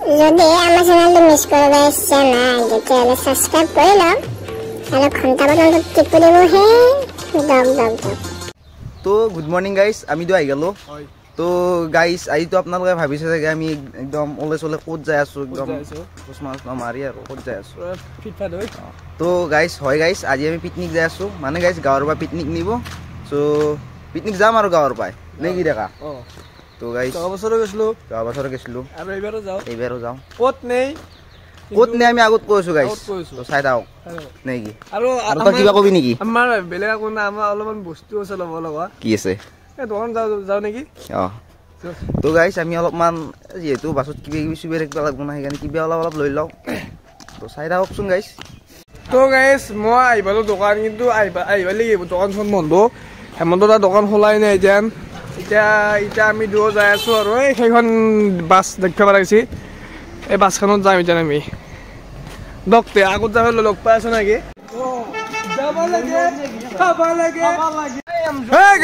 যদি আমাৰ চেনেলটো মিছ কৰিব ইচ্ছা নাই, তেতিয়াহ'লে ছাবস্ক্ৰাইব কৰি লওক আৰু ঘণ্টা বাটনটো টিপি দিব। হে দক দক দক। তো গুড মৰ্ণিং গাইজ, আমিতো আহি গ'লোঁ। তো গাইজ, আজিতো আপোনালোকে ভাবিছে চাগে আমি একদম ওলে চলে ক'ত যাই আছোঁ, একদম চশমা চশমা মাৰি আৰু ক'ত যাই আছোঁ। তো গাইজ, হয় গাইজ, আজি আমি পিকনিক যাই আছোঁ। মানে গাইজ, গাঁৱৰ পৰা পিকনিক নিব, চ' পিকনিক যাম আৰু গাঁৱৰ পৰাই, নে কি দেখা? তো গাইজ, যোৱা বছৰো গৈছিলোঁ, যোৱা বছৰো গৈছিলোঁ আৰু এইবাৰো যাওঁ, এইবাৰো যাওঁ। ক'ত নেই ক'ত নে আমি আগত কৈছোঁ গাইজ, তো চাই থাকক নে কি? আৰু তই কিবা কবি নেকি? আমাৰ বেলেগ একো নাই, আমাৰ অলপমান বস্তু আছে ল'ব লগা। কি আছে? এই দোকান যাওঁ নেকি? অঁ, তো গাইজ, আমি অলপমান যিহেতু বাছত কিবা কিবি চুবি থাকিব লাগিব না, সেইকাৰণে কিবা অলপ অলপ লৈ লওঁ। তো চাই থাককচোন গাইজ। তো গাইজ, মই আহি পালোঁ দোকান, কিন্তু আহিব লাগিব, দোকানখন বন্ধ। হেমন্ত দা দোকান খোলাই নাই এতিয়া। এতিয়া এতিয়া আমি দুয়ো যাই আছোঁ আৰু এই সেইখন বাছ দেখিব লাগিছে, এই বাছখনত যাম এতিয়া আমি। দক তে আগত যাব, লগ পাই আছো নেকি?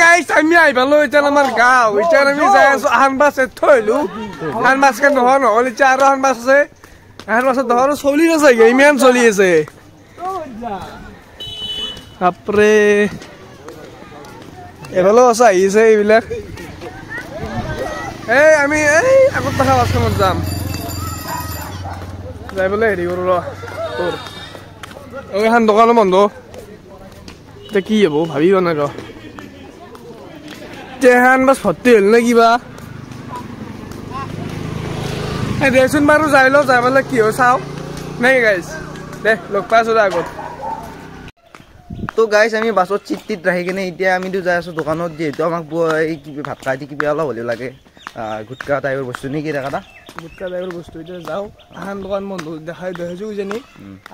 গাইজ, আমি আহি পালো এতিয়া আমাৰ গাঁও। এতিয়া আমি যাই আছো, আহান বাছ থৈলো, আহান বাছখন নহয় নহ'ল, এতিয়া আৰু আহান বাছ আছে, আহান বাছত নহয় চলি আছে, ইমান চলি আছে। বাপৰে, এইফালেও আছে, আহিছে এইবিলাক। এই আমি এই আগত থকা বাছখনত যাম, যাই পেলাই হেৰি কৰোঁ ৰ। তোৰ এখন দোকানো বন্ধ, এতিয়া কি হ'ব ভাবিব নাই ৰ। এতিয়া এখন বাছ ভৰ্তি হ'ল নে কিবা? এই দেচোন বাৰু, যাই লওঁ, যাই পেলাই কি হয় চাওঁ, নে কি গাইজ? দে লগ পাই আছোঁ দে আগত। তো গাইজ, আমি বাছত চিট টিত ৰাখি কিনে এতিয়া আমিতো যাই আছোঁ দোকানত, যিহেতু আমাক এই কিবা ভাত খাই কিবা অলপ হ'লেও লাগে, গুটকা টাইপৰ বস্তু নেকি দেখা? গুটকা টাইপৰ বস্তু। এতিয়া যাওঁ, এখন দোকান বন্ধ দেখাই দেখাইছোঁ কিজানি,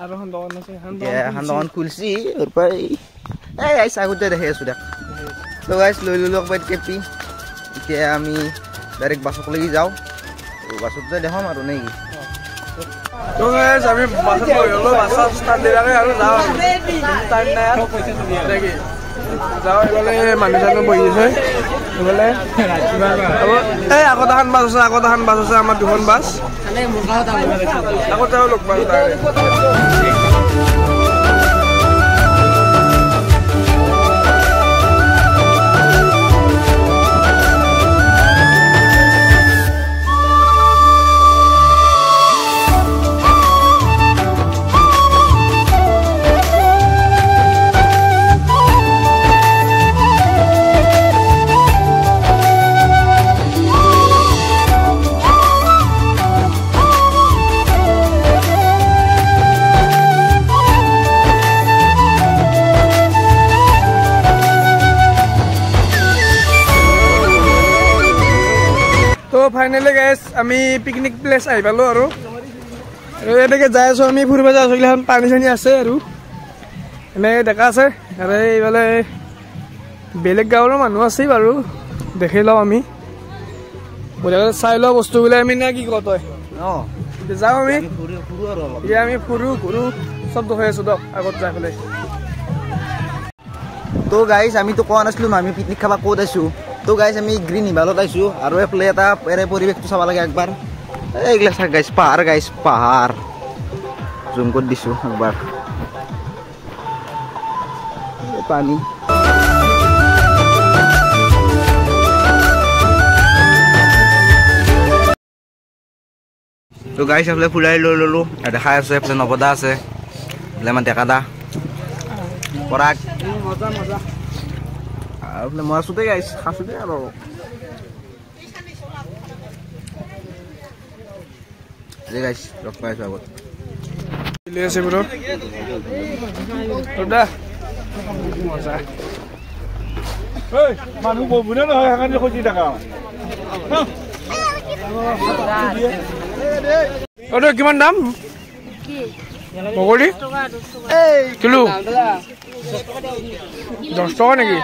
আৰু এখন দোকান আছে, এখন দোকান খুলছি। এই গাইজ, আগত যাই দেখি আছোঁ দেখ। তো গাইজ, লৈ ল'লোঁ একবাৰ কেপি। এতিয়া আমি ডাইৰেক্ট বাছক লাগি যাওঁ, বাছত যাই দেখাম আৰু, নে কি? তো গাইজ, আমি বাছত বহি গ'লোঁ, বাছত ষ্টাৰ্ট দিলাকে আৰু যাওঁ, টাইম নাই আৰু নেকি? যাওঁ, এইফালে মানুহ চানুহ বহি আছে এইফালে। এই আগত এখন বাছ আছে, আগত এখন বাছ আছে, আমাৰ দুখন বাছ আগত যাওঁ, লগ পাওঁ তাৰে। তো ফাইনেলি গাইজ, আমি পিকনিক প্লেচ আহি পালোঁ আৰু এনেকৈ যাই আছোঁ, আমি ফুৰিব যাই আছোঁ। এইগিলাখন পানী চানী আছে আৰু এনেকৈ ডেকা আছে, আৰু এইফালে বেলেগ গাঁৱৰো মানুহ আছে বাৰু, দেখি লওঁ আমি, চাই লওঁ বস্তুবিলাক আমি, নে কি কওঁ তই? অঁ, যাওঁ আমি, এতিয়া আমি ফুৰোঁ ঘূৰোঁ চব দেখাই আছোঁ দক আগত যাই পেলাই। তো গাইজ, আমিতো কোৱা নাছিলোঁ ন আমি পিকনিক খাব ক'ত আছোঁ। তো গাইজ, আমি গ্ৰীণ হিমালয়ত আহিছোঁ আৰু এইফালে এটা এৰে পৰিৱেশটো চাব লাগে একবাৰ। এইগিলা চাওক গাইজ, পাহাৰ গাইজ, পাহাৰ জুম কৰি দিছোঁ একবাৰ, পানী। তো গাইজ, এইফালে ফুৰাই লৈ ল'লোঁ, দেখাই আছে এইফালে নৱদা আছে, এইফালে আমাৰ ডেকা দা পৰাগ, আৰু মই আছোঁ দেই গাইজ, খাইছোঁ দেই আৰু। গাইজ, লগ পাই আছোঁ আগত। আছে ব্ৰ দাদা, মজা। মানুহ ববুনে নহয়, সেইকাৰণে খুজি থাকা। কিমান দাম বগৰী কিলো? 10 টকা নেকি?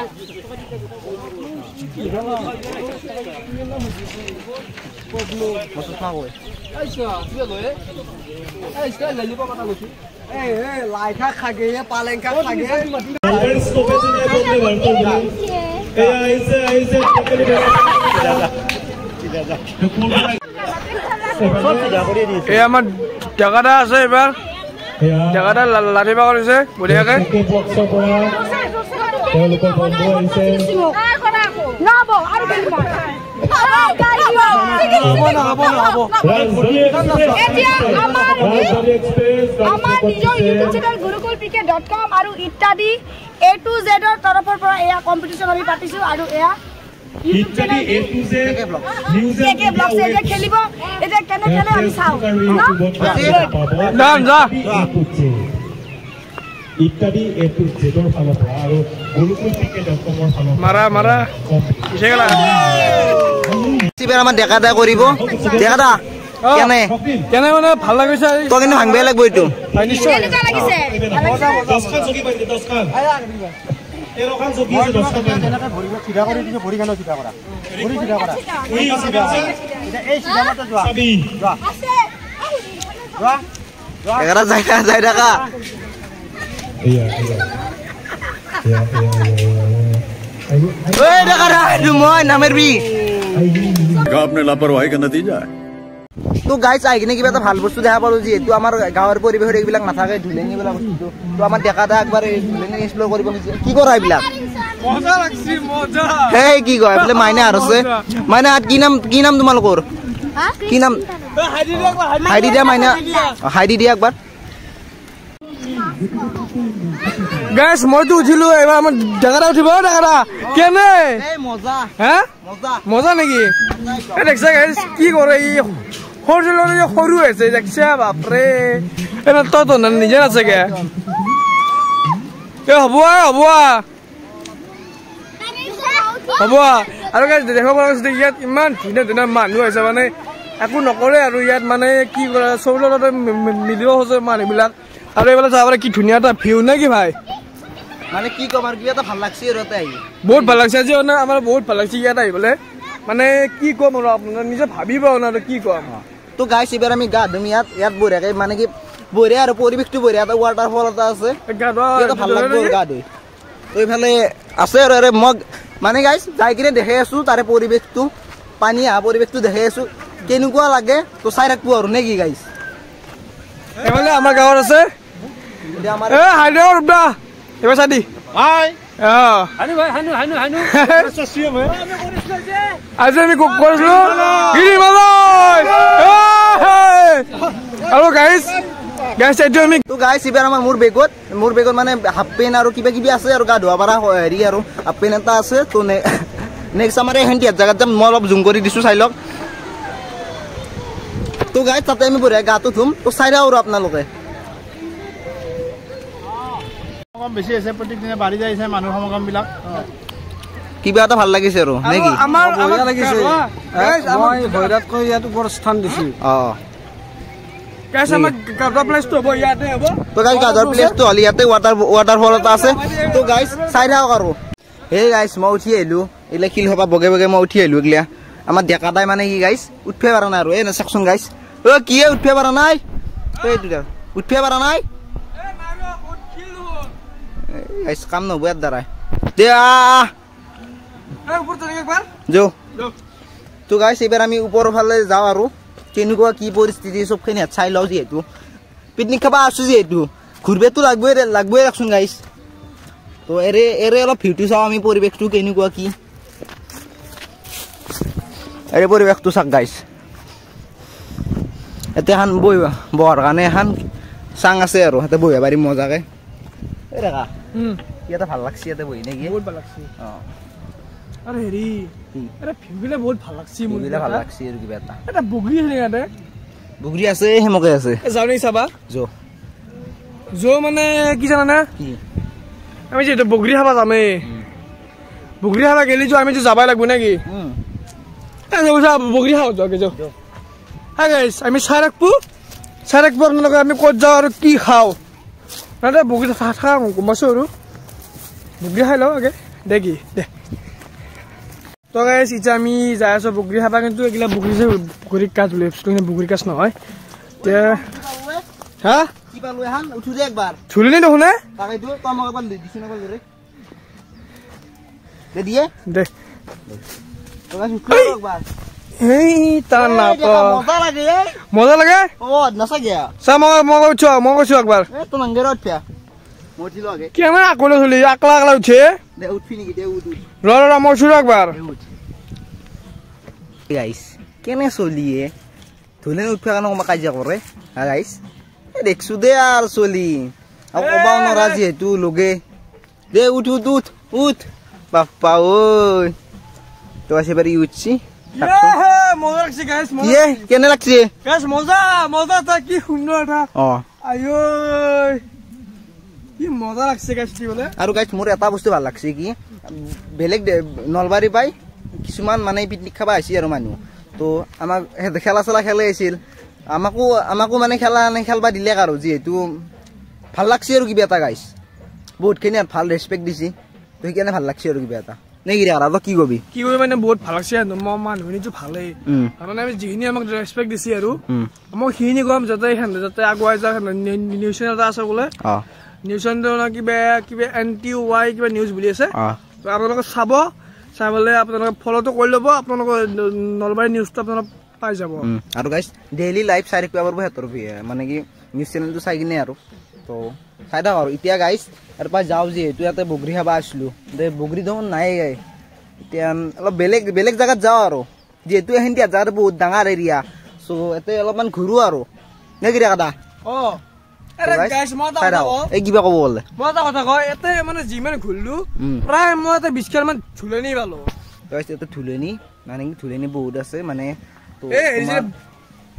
এই আমাৰ ডেকাদা আছে, এইবাৰ ডেকাদা লাঠি বাগৰ হৈছে বঢ়িয়াকে। আমাৰ নিজৰ ইউটিউব চেনেল গুৰুকুল পিকে .com আৰু ইত্যাদি এ টু জেডৰ তৰফৰ পৰা এয়া কম্পিটিশ্যন আমি পাতিছোঁ। আৰু এয়া ইউটিউব চেনেল কে ব্লগছ এতিয়া খেলিব, এতিয়া কেনে খেলে আমি চাওঁ। ইত্যাদি এ টু জেডৰ ফালৰ পৰা আৰু গুৰুকুল পিকে .comৰ ফালৰ মাৰা মাৰা আমাৰ ডেকা দা কৰিব। ডেকা দা কেনে কেনে মানে ভাল লাগিছে? তই কিন্তু ভাঙিবই লাগিব এইটো। যাই থাকা। মই নামেৰবি आपने लापरवाही का नतीजा है। তো গাইছ আহি কিনে কিবা এটা ভাল বস্তু দেখা পালো, যিহেতু আমাৰ গাঁৱৰ পৰিৱেশত এইবিলাক নাথাকে ধুলেনি বোলা বস্তুটো। তো আমাৰ ডেকা দা একবাৰ ধুলেনি এক্সপ্ল'ৰ কৰিব খুজিছে। কি কৰা এইবিলাক? সেই কি কয় বোলে মাইনা আৰু আছে। মাইনা কি নাম, কি নাম তোমালোকৰ? কি নাম? হাইদি দিয়া মাইনা, হাইদি দিয়া একবাৰ। গাইছ মইতো উঠিলো, এইবাৰ আমাৰ ডেকাদা উঠিব। ডেকাদা কেনে মজা? হে মজা নেকি? এই দেখছা গাইছ কি কৰে, ই সৰু সৰু হৈছে দেখছা, বাপৰে। এই তই তো নিজে নাচাগে। এ হ'ব হ'ব হ'ব। আৰু গাইছ দেখিব পৰা গৈছে ইয়াত ইমান ধুনীয়া ধুনীয়া মানুহ আহিছে, মানে একো নকৰে আৰু ইয়াত মানে কি কৰে চবৰ লগতে মিলিব খোজে মানুহবিলাক। আৰু এইফালে চাব পাৰে কি ধুনীয়া এটা ভিউ নে কি ভাই? মানে কি ক'ম আৰু, কিবা এটা ভাল লাগছে আৰু ইয়াতে আহি। বহুত ভাল লাগছে আজি, মানে আমাৰ বহুত ভাল লাগছে ইয়াত আহিবলৈ। মানে কি ক'ম আৰু আপোনাৰ নিজে ভাবিব না আৰু কি ক'ম। তো গাইছ এইবাৰ আমি গা ধুম ইয়াত। ইয়াত বঢ়িয়াকে মানে কি বঢ়িয়া আৰু পৰিৱেশটো বঢ়িয়া, এটা ৱাটাৰফল এটা আছে, ভাল লাগিব গা ধুই। তো এইফালে আছে আৰু আৰে মই মানে গাইছ যাই কিনে দেখাই আছো তাৰে পৰিৱেশটো, পানী অহা পৰিৱেশটো দেখাই আছো কেনেকুৱা লাগে, তো চাই থাকবো আৰু নে কি গাইছ। এইফালে আমাৰ গাঁৱত আছে আজি আমি কৰিছিলো আৰু গাইছ গাইছ এইটো আমি। তো গাইছ এইবাৰ আমাৰ মোৰ বেগত মানে হাফ পেণ্ট আৰু কিবা কিবি আছে আৰু গা ধোৱা পাৰা হেৰি আৰু হাফ পেণ্ট এটা আছে। তো নেক্সট আমাৰ এই হেন্টি জেগাত যাম, মই অলপ জুম কৰি দিছোঁ চাই লওক। তো গাইছ তাতে আমি বঢ়িয়া গাটো ধুম, তো চাই লওক আৰু আপোনালোকে। বেছি আছে প্ৰত্যেক দিনে বাঢ়ি যাইছে মানুহ সমাগমবিলাক, কিবা এটা ভাল লাগিছে আৰু নেকি? আমাৰ লাগিছে। মই ভৈৰাতকৈ ইয়াত ওপৰত স্থান দিছো। গাইছ আমাৰ গাধোৱা প্লেচটো হ'ব ইয়াতে হ'ব। তো গাইছ গাধোৱাৰ প্লেচটো হ'ল ইয়াতে, ৱাটাৰফল এটা আছে। তো গাইছ চাই থাকক আৰু। হে গাইছ মই উঠি আহিলো, এইগিলা শিল সোপা বগে বগে মই উঠি আহিলো। এইগিলা আমাৰ ডেকা দাই মানে কি গাইছ উঠিব পৰা নাই আৰু। এই চাকচোন গাইছ, অ কি উঠিব পৰা নাই, এইটো উঠিব পৰা নাই গাইছ, কাম নহ'ব ইয়াৰ দ্বাৰাই। দে যো। তো গাইছ এইবাৰ আমি ওপৰৰ ফালে যাওঁ আৰু কেনেকুৱা কি পৰিস্থিতি চবখিনি চাই লওঁ, যিহেতু পিকনিক খাব আছো যিহেতু ঘূৰিবতো লাগবই লাগবই ৰাখচোন গাইছ। তো এৰে এৰে অলপ ভিউটো চাওঁ আমি, পৰিৱেশটো কেনেকুৱা কি। এৰে পৰিৱেশটো চাওক গাইছ, এতিয়া এখন বহিব বহাৰ কাৰণে এখন চাং আছে আৰু তাতে বহিব পাৰিম মজাকে। এই ৰেখা ইয়াতে ভাল লাগছে, ইয়াতে বহি নেকি? বহুত ভাল লাগছে। আৰু হেৰি আৰে ভিউবিলাক বহুত ভাল লাগছে, মোৰ ভাল লাগছে আৰু কিবা এটা এটা বগৰী আছে ইয়াতে, বগৰী আছে হেমকে আছে। যাওঁ নেকি চাবা? যো যো মানে কি জানানা, আমি যিহেতু বগৰী খাবা যামেই, বগৰী খাবা গেলি যোৱা আমিতো যাবাই লাগব নেকি? বগৰী খাওঁ যোৱাকে যাওঁ। হাই গাইছ আমি চাই ৰাখবো, চাই ৰাখবো আপোনালোকে আমি ক'ত যাওঁ আৰু কি খাওঁ। নহ'লে বগৰী থাকা গম পাইছোঁ আৰু বগৰী খাই লওঁ আগে দে কি দে। তো গাইছ এতিয়া আমি যাই আছোঁ বগৰী খাবা, কিন্তু এইগিলা বগৰী বগৰী কাঠ বুলি ভাবিছিলোঁ, কিন্তু বগৰী কাঠ নহয়। এতিয়া হা ধুলি দেখোন দে। এই তাৰ নাপা মজা লাগে। মজা লাগে অ নাচাগে চা, মই কৈছো, মই কৈছো একবাৰ। এ তো নাংগেৰ উঠা, মই উঠিলো আগে। কি আমাৰ আকলে চলি আকলা আকলা উঠে। দে উঠবি নেকি? দে উঠ উঠ। ৰ ৰ, মই উঠছো একবাৰ। গাইস কেনে চলিয়ে ধুলে উঠবা কাৰণে কোনোবা কাজিয়া কৰে। হা গাইস, দেখছো দে আৰু চলি আৰু ক'বাও নৰা যিহেতু লগে। দে উঠ উঠ উঠ উঠ বাপ্পা ঐ। তো আসে পারি উঠছি। মজা লাগছে গাইস। কেনে লাগছে গাইস? মজা মজা, তা কি সুন্দৰ এটা। অ আইঐ কি মজা লাগছে গাইস কি বলে। আৰু গাইস মোৰ এটা বস্তু ভাল লাগছে কি, বেলেগ নলবাৰী পাই কিছুমান মানে পিকনিক খাব আহিছে আৰু মানুহ, তো আমাক খেলা চেলা খেলে আহিছিল, আমাকো মানে খেলা খেলবা দিলে আৰু যিহেতু ভাল লাগছে আৰু কিবা এটা গাইছ, বহুতখিনি ভাল ৰেচপেক্ট দিছি, তো সেইকাৰণে ভাল লাগছে আৰু কিবা এটা। নে কি ৰে, কি কবি? কি কবি মানে বহুত ভাল লাগছে, মানুহখিনিতো ভালেই, তাৰমানে আমি যিখিনি আমাক ৰেচপেক্ট দিছে আৰু মই সেইখিনি কম যাতে সিহঁতে যাতে আগুৱাই যাওক। নিউজ চেনেল এটা আছে বোলে, নিউজ চেনেলটো কিবা কিবা এন টি ৱাই কিবা নিউজ বুলি আছে, তো আপোনালোকে চাব, চাই পেলাই আপোনালোকে ফ'ল'টো কৰি ল'ব, আপোনালোকৰ নলবাৰী নিউজটো আপোনালোকে পাই যাব। আৰু গাইছ ডেইলি লাইভ চাই থাকিব পাৰিব সিহঁতৰ মানে কি নিউজ চেনেলটো চাই কিনে আৰু তো চাই থাক। আৰু এতিয়া গাইছ ইয়াৰ পৰা যাওঁ, যিহেতু ইয়াতে বগৰী খাব আহিছিলোঁ, বগৰী দেখোন নাই, এতিয়া অলপ বেলেগ বেলেগ জেগাত যাওঁ আৰু, যিহেতু এইখিনি জেগাত বহুত ডাঙৰ এৰিয়া, চ' ইয়াতে অলপমান ঘূৰোঁ আৰু। নে কি ৰে দাদা? অঁ এই কিবা ক'ব গ'লে মই এটা কথা কওঁ, ইয়াতে মানে যিমান ঘূৰিলো প্ৰায় মই এটা 20 মান ঝুলনি পালো। ইয়াতে ঝুলনি মানে কি ঝুলনি বহুত আছে মানে,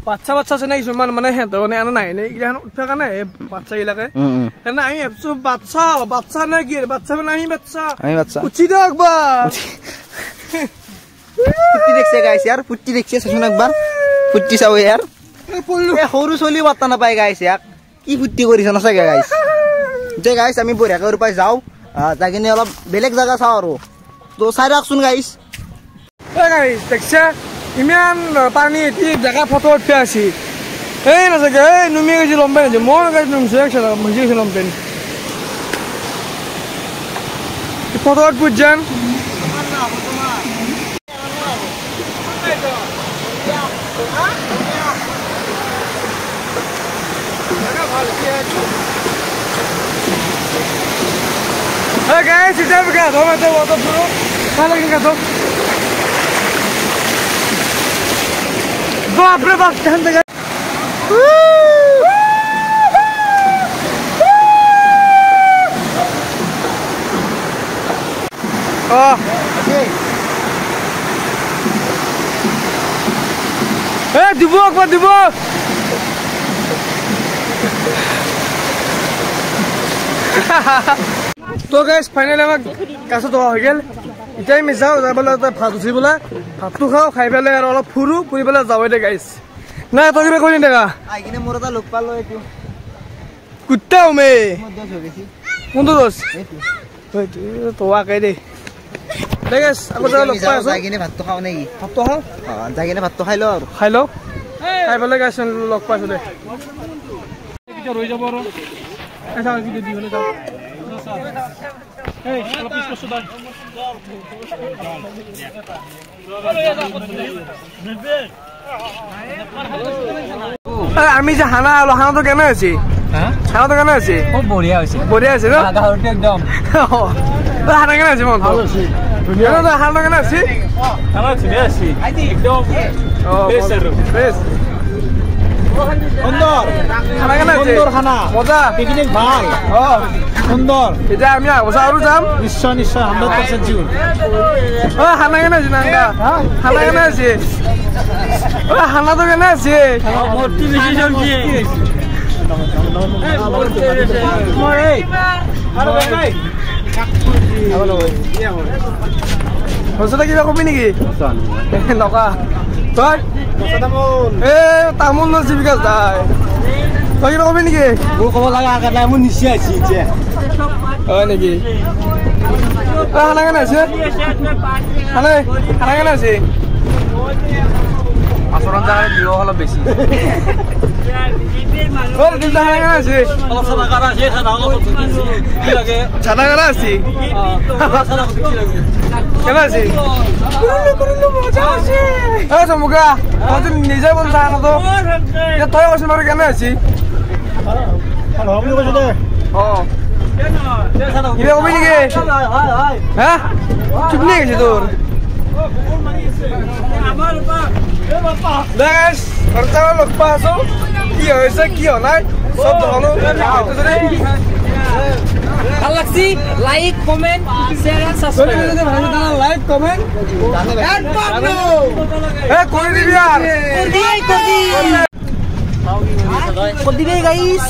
বাচ্চা বাচ্চা আছে না কিছুমান, মানে সিহঁতৰ মানে এনে নাই এইগিলাখন উঠা কাৰণে বাচ্চা গিলাকে, সেইকাৰণে আমি ভাবছো বাচ্চা বাচ্চা নে কি, বাচ্চা মানে আমি বাচ্চা, আমি বাচ্চা। উঠি দে একবাৰ। ফুৰ্তি দেখছে গাইছ ইয়াৰ, ফুৰ্তি দেখছে, চাচোন একবাৰ ফুৰ্তি চাব ইয়াৰ। সৰু চলি পাত্তা নাপায় গাইছ, ইয়াক কি ফুৰ্তি কৰিছে নাচাগে গাইছ। যে গাইছ আমি বঢ়িয়াকৈ পাই যাওঁ, যাই কিনে অলপ বেলেগ জেগা চাওঁ আৰু, তো চাই ৰাখচোন গাইছ। গাইছ দেখছে ইমান পানী এটি জেগা ফটো উঠি আছে, এই নাচাগে এই নুমি গৈছে লম্পেন আছে, মই গৈছে গৈছে লম্পেন ফটো উঠব যান। Hey guys, it's Africa. Don't matter what the bro. বাপরে বাপ, দিব একবাৰ দিব। তো গাইজ ফাইনেলি আমাক গাছত ধোৱা হৈ গ'ল, এতিয়া আমি যাওঁ, যাই পেলাই তাত ভাত উঠি পেলাই ভাতটো খাওঁ, খাই পেলাই আৰু অলপ ফুৰো, ফুৰি পেলাই যাওঁ দে গাইজ। নাই তই কিবা কৰি নেকা মোৰ এটা লগ পালো, এইটো কুত্তা মে কোনটো দোষ তোৱাকে দেই। দে গাইজ আকৌ লগ পাই আছো, যাই কিনে ভাতটো খাওঁ নেকি? ভাতটো খাওঁ, যাই কিনে ভাতটো খাই লওঁ আৰু খাই লওঁ, খাই পেলাই গাইজ লগ পাইছো দে। ৰৈ যাব আৰু যাওঁ। আমি যে হানা আলো, হানাটো কেনে হৈছে? হানাটো কেনে হৈছে? খুব বঢ়িয়া হৈছে, বঢ়িয়া হৈছে ন? একদম। হানা কেনে হৈছে? মন হানাটো কেনে হৈছে? ধুনীয়া হৈছে একদম, বেছ সুন্দৰ খানা। কেনে হৈছে? সুন্দৰ খানা, মজা, পিকনিক ভাল, অ সুন্দৰ। এতিয়া আমি অহা আৰু যাম নিশ্চয় নিশ্চয়, 100% চিয়ৰ। অ খানা কেনে হৈছে? নাংগা খানা কেনে হৈছে? অ খানাটো কেনে হৈছে? সঁচাতে কিবা কবি নেকি? নকা তই এ তামোল ন জীৱিকা যায়, তই কিবা কবি নেকি? মোৰ ক'ব লগা নাই, মোৰ নিচে আহিছে এতিয়া। হয় নেকি? খানা কেনে আছে? খানা খানা কেনে আছে? মাছৰ আঞ্জা বিহ অলপ বেছি। নিজে তই কৈছো বাৰু কেনে আছি কিবা কবি নেকি হা চুপনি গৈছে তোৰ লগ পা আছো কি হৈছে কি হোৱা নাই চব দোকানো ভাল লাগছি like comment share and subscribe like comment কৰি দিবি আৰু কৰি দিবি গাইস।